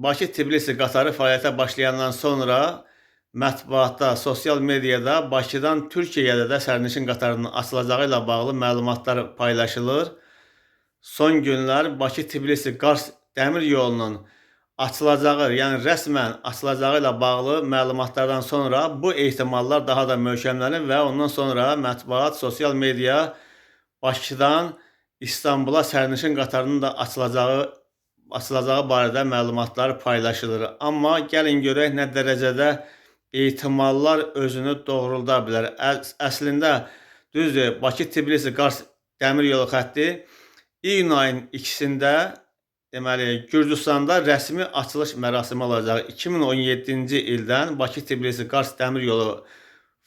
Bakı-Tbilisi qatarı fəaliyyətə başlayandan sonra mətbuatda, sosial mediada Bakıdan Türkiyəyə də sərnişin qatarının açılacağı ilə bağlı məlumatlar paylaşılır. Son günlər Bakı-Tbilisi-Qars dəmir yolunun açılacağı, yəni rəsmən açılacağı ilə bağlı məlumatlardan sonra bu ehtimallar daha da möhkəmlənir və ondan sonra mətbuat, sosial media Bakıdan İstanbula sərnişin qatarının da açılacağı barədə məlumatlar paylaşılır. Amma gəlin görək nə dərəcədə ehtimallar özünü doğrulda bilər. Əslində düzdür, Bakı-Tbilisi-Qars dəmir yolu xətti iyun ayının 2-sində deməli Gürcüstanda rəsmi açılış mərasimi olacaq. 2017-ci ildən Bakı-Tbilisi-Qars dəmir yolu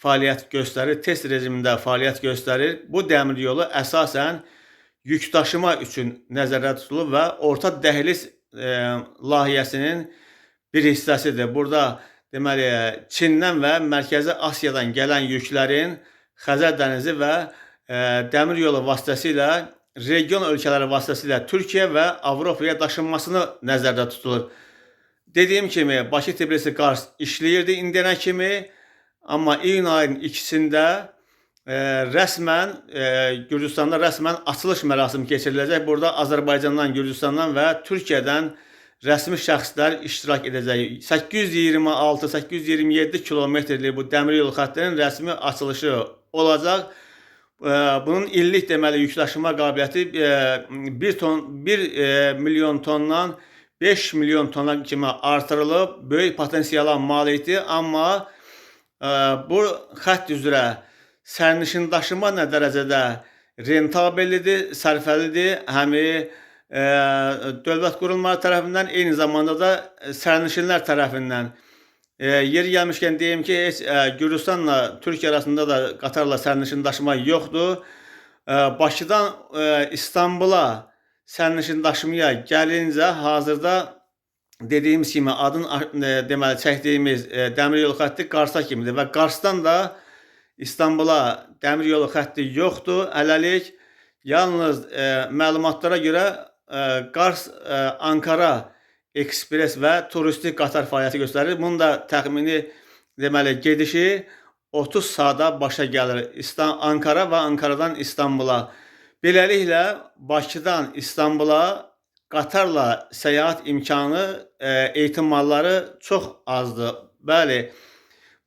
fəaliyyət göstərir, test rejimində fəaliyyət göstərir. Bu dəmir yolu əsasən yükdaşıma üçün nəzərdə tutulub və orta dəhliz layihəsinin bir hissəsidir. Burada deməli Çindən və Mərkəzi Asiyadan gələn yüklərin Xəzər dənizi və dəmir yolu vasitəsilə region ölkələri vasitəsilə Türkiyə və Avropaya daşınmasını nəzərdə tutulur. Dediyim kimi Bakı-Tbilisi-Qars işləyirdi indiyənə kimi, amma iyun ayının 2-sində rəsmən Gürcüstanda rəsmən açılış mərasimi keçiriləcək. Burada Azərbaycandan, Gürcüstandan və Türkiyədən rəsmi şəxslər iştirak edəcək. 826-827 kilometrlik bu dəmir yolu xəttinin rəsmi açılışı olacaq. Bunun illik deməli yükdaşıma qabiliyyəti 1 ton 1 milyon tondan 5 milyon tona kimi artırılıb. Böyük potensiala malikdir, amma bu xətt üzrə sərnişin daşıma nə dərəcədə rentabellidir, sərfəlidir, həmi dövlət qurumları tərəfindən, eyni zamanda da sərnişinlər tərəfindən. Yeri gəlmişkən deyim ki, heç Gürcüstanla Türkiyə arasında da qatarla sərnişin daşıma yoxdur. Bakıdan İstanbula sərnişin daşımaya gəlincə hazırda dediyimiz kimi adın deməli çəkdiyimiz dəmir yolu xətti Qarsa kimidir və Qarsdan da İstanbula dəmir yolu xətti yoxdur hələlik. Yalnız məlumatlara görə Qars Ankara ekspres və turistik qatar fəaliyyəti göstərir. Bunun da təxmini deməli gedişi 30 saata başa gəlir. Ankara və Ankaradan İstanbula. Beləliklə Bakıdan İstanbula qatarla səyahət imkanı ehtimalları çox azdır. Bəli,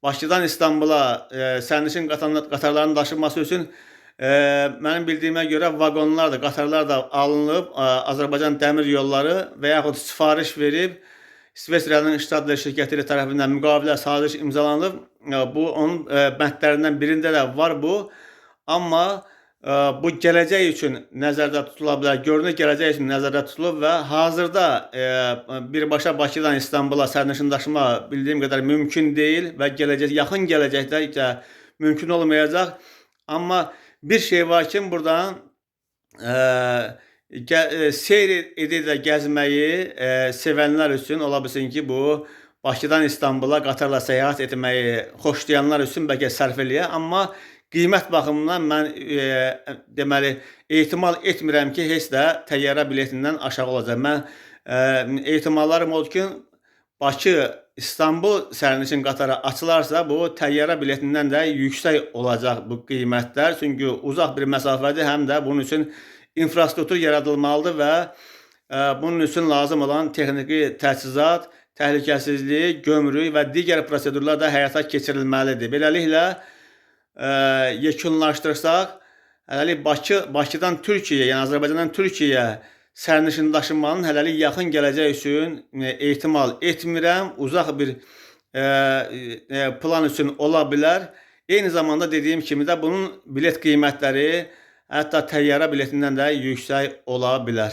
Bakıdan İstanbula sərnişin qatarlarının daşınması üçün mənim bildiyimə görə vaqonlar da, qatarlar da alınıb Azərbaycan Dəmir Yolları və yaxud sifariş verib İsveçrənin Stadler şirkəti tərəfindən müqavilə, saziş imzalanıb. Bu onun bəndlərindən birində də var bu. Amma bu gələcək üçün nəzərdə tutula bilər. Görünür gələcək üçün nəzərdə tutulub və hazırda birbaşa Bakıdan İstanbula sərnişin daşıma bildiyim qədər mümkün deyil və gələcək yaxın gələcəkdə də mümkün olmayacaq. Amma bir şey var ki, buradan seyr edib də gəzməyi sevənlər üçün ola bilsin ki, bu Bakıdan İstanbula qatarla səyahət etməyi xoşlayanlar üçün bəlkə sərf eləyə, amma qiymət baxımından mən deməli ehtimal etmirəm ki, heç də təyyarə biletindən aşağı olacaq. Mən ehtimallarım odur ki, Bakı İstanbul sərnişin qatarı açılarsa, bu təyyarə biletindən də yüksək olacaq bu qiymətlər. Çünki uzaq bir məsafədir, həm də bunun üçün infrastruktur yaradılmalıdır və bunun üçün lazım olan texniki təchizat, təhlükəsizlik, gömrük və digər prosedurlar da həyata keçirilməlidir. Beləliklə yekunlaşdırsaq, hələlik Bakıdan Türkiyəyə, yəni Azərbaycandan Türkiyəyə sərnişin daşınmanın hələlik yaxın gələcək üçün ehtimal etmirəm. Uzaq bir plan üçün ola bilər. Eyni zamanda dediyim kimi də bunun bilet qiymətləri hətta təyyarə biletindən də yüksək ola bilər.